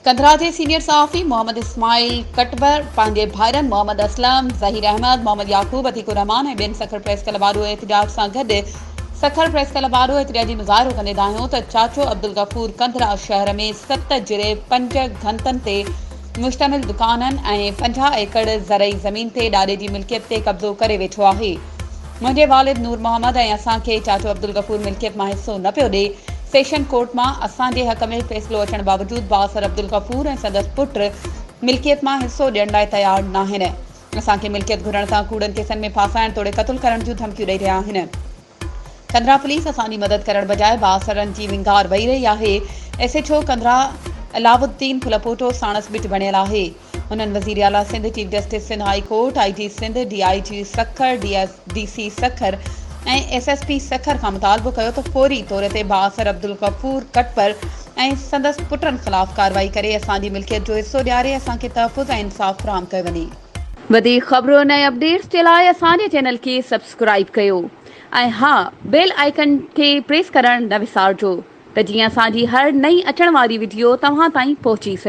ڪنڌرا جي سينيئر صحافي محمد اسماعيل ڪٽبر پنهنجي ڀائرن محمد اسلم، ظهير احمد، محمد يعقوب، عتيق الرحمان ۽ ٻين سکر پريس ڪلب آڏو احتجاج سان گڏ سکر پريس ڪلب آڏو احتجاجي مظاهرو ڪندي دانهيو ته چاچو عبدالغفور ڪنڌرا شهر ۾ ست جريب پنج گهنتن تي مشتمل دڪانن ۽ 50 ايڪڙ زرعي زمين تي ڏاڏي جي ملڪيت تي قبضو ڪري ويٺو آهي. منهنجي والد نور محمد ۽ اسان کي چاچو عبدالغفور ملڪيت مان حصو نه پيو ڏئي، سيشن ڪورٽ مان اسان جي حق ۾ فيصلو اچڻ باوجود بااثر عبدالغفور ۽ سندس پٽ ملڪيت مان حصو ڏيڻ لاء تيار ناهن، اسان کي ملڪيت گهرڻ تان ڪوڙن ڪيسن ۾ ڦاسائڻ توڙي قتل ڪرڻ جون ڌمڪيون ڏئي رهيا آهن. ڪنڌرا پوليس اسان جي مدد ڪرڻ بجاء بااثرن جي ونگار وهي رهي آهي، S H O Kandhra Alauddin Phulpoto ساڻس ٻٽ بڻيل آهي. هنن وزيراعليٰ Sindh, chief justice Sindh high court, I G Sindh, D I G Sukkur, D C Sukkur ۽ S S P Sukkur کان مطالبو ڪيو ته فوري طور تي بااثر عبدالغفور ڪٽپر ۽ سندس پٽن خلاف ڪارروائي ڪري اسان جي ملڪيت جو حصو ڏياري اسان کي تحفظ ۽ انصاف فراهم ڪيو وڃي. وڌيڪ خبرن ۽ اپڊيٽس جي لاء اسان جي چينل کي سبسڪرائيب ڪيو ۽ ها بيل آئيڪن کي پريس ڪرڻ نه وسارجو ته جيئن اسان جي هر نئين اچڻ واري وڊيو توهان تائين پهچي سگهي.